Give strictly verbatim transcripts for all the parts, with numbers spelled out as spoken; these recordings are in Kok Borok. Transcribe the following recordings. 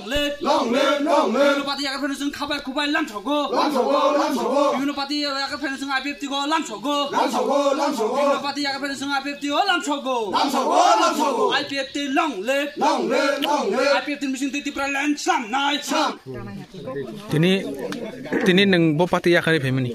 Live! Long live, long live! Bibino party yakarphano chwng khabai khubai lamsogo. Lamsogo, lamsogo! Bibino party yakarphano chwng I P F T go lamsogo. Lamsogo, lamsogo! Bibino party yakarphano chwng I P F T go lamsogo. Lamsogo, lamsogo! I P F T long live! Long live, long live! I P F T ni bising twi Tipraland slamnai. Slam! Tini, tini nwng bo party yakarwi phaimani?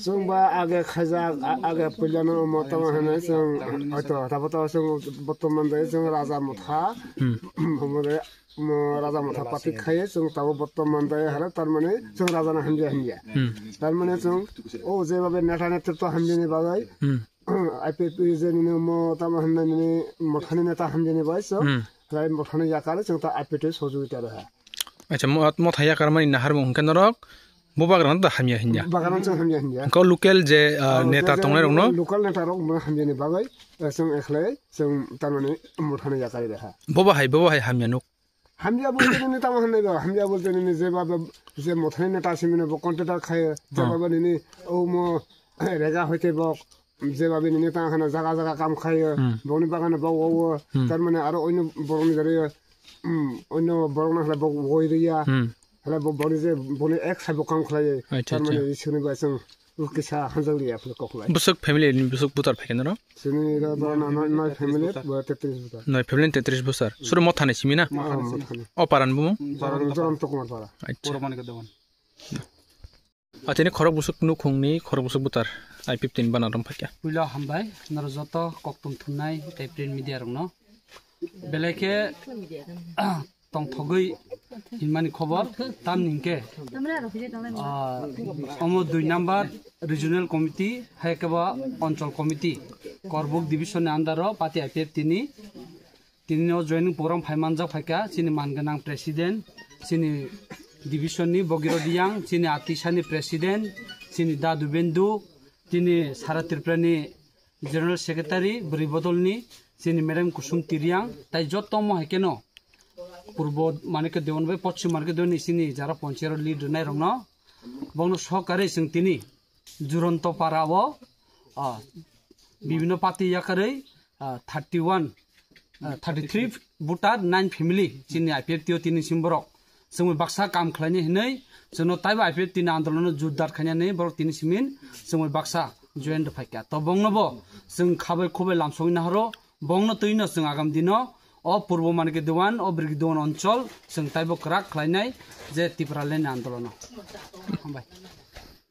Chwng ba age khaijak, a-, age puilano motom hwnwi chwng hoito, tabo to chwng bottoman de chwng Raja Motha. Hmm. Omo de mo Raja Motha party khai chwng tabo bottoman de hara, tar mane chwng Raja na hamya hamya. Hmm. Tar mane chwng o je babe neta netrito hamya ni bagwi, hmm, I P F T je nini mo tamo hwnna nini Mothani neta hamya ni bagwi chwng, hmm, rai Mothani yakar chwng ta I P F T sojogita reha. Acha, mo, Motha yakar mani naharmung hwnkhe norok bo bagrano da hamya hinya. Bagrano chwng hamya hinya. Ko local je, ah, oh, neta je, je tongnai rokno? Local neta rok mo hamya ni bagwi, eh, chwng ekhlai chwng tar mane Mothani yakar reha. Bo bahai, bo bahai hamya nuk? Hamya bolte nini tamo hwnwi ba, hamya bolte nini je ba, ba, je Mothani neta simi no bo contractor khayo, je ba, hmm, ba nini o mo rega hoite bo, je ba nini tamo hwnwi jaga jaga kam khayo, hmm, boni bagano bo o o, hmm, tar mane aro oino borok ni jari, hmm, oino borok no hwlai bo woi riya, hmm, hwlai bo boni je boni ek side bo kam khlai, acha, tar mane acha. Isini ba chwng. Kisa hanjak liya phano kok lai. Bwswk family ni bwswk butar phaikhe norok? Sini ro ro na noi, noi family, bo tetris butar. Noi family tetris butar. Suru Mothani simi na? Mothani simi. O paran bumung? Paran Joronto Kumar para. Acha. Puro Manik Dewan. Atini khorok bwswk nukhungni khorok bwswk butar I P F T ni bana rom phaikha. Puila hambai, noro joto koktum thumnai tei print media rokno. Belai khe tongthogwi hinmani khobor, tamni hwnkhe, ah, omo dui number regional committee, hai khe bo onchol committee, Korbuk division ni under o party I P F T ni, tini o joining program phai manjak phaikha, chini man gwnang president, chini division ni Bogiro Diyang, chini Atisa ni president, chini Dadu Bendu, tini Sara Tripura ni General Secretary bwrwi bodolni chini Madam Kusum Tiriang tai joto mo hai kheno purbo Manikya Dewan bai poschim Manikya Dewan ni chini jara ponchero lead rwnai rokno bongno sohkari chwng tini Juronto para o, ah, bibino party yakarwi, ah, thirty one, ah, thirty three voter, nine family chini I P F T o tini sim borok. Chwngwi baksa kam khlaini hinwi chwngno taibo I P F T ni andolono jotdar khainani borok tini simin chwngwi baksa join rwphaikha. To bongnobo chwng khabai khubai lamsogwi nahoro, bongno twino chwng agam dino o Purbo Manikya Dewan, o Brigi Dewan onchol chwng taibo kwrak khlainai je Tipraland ni andolono. Hambai.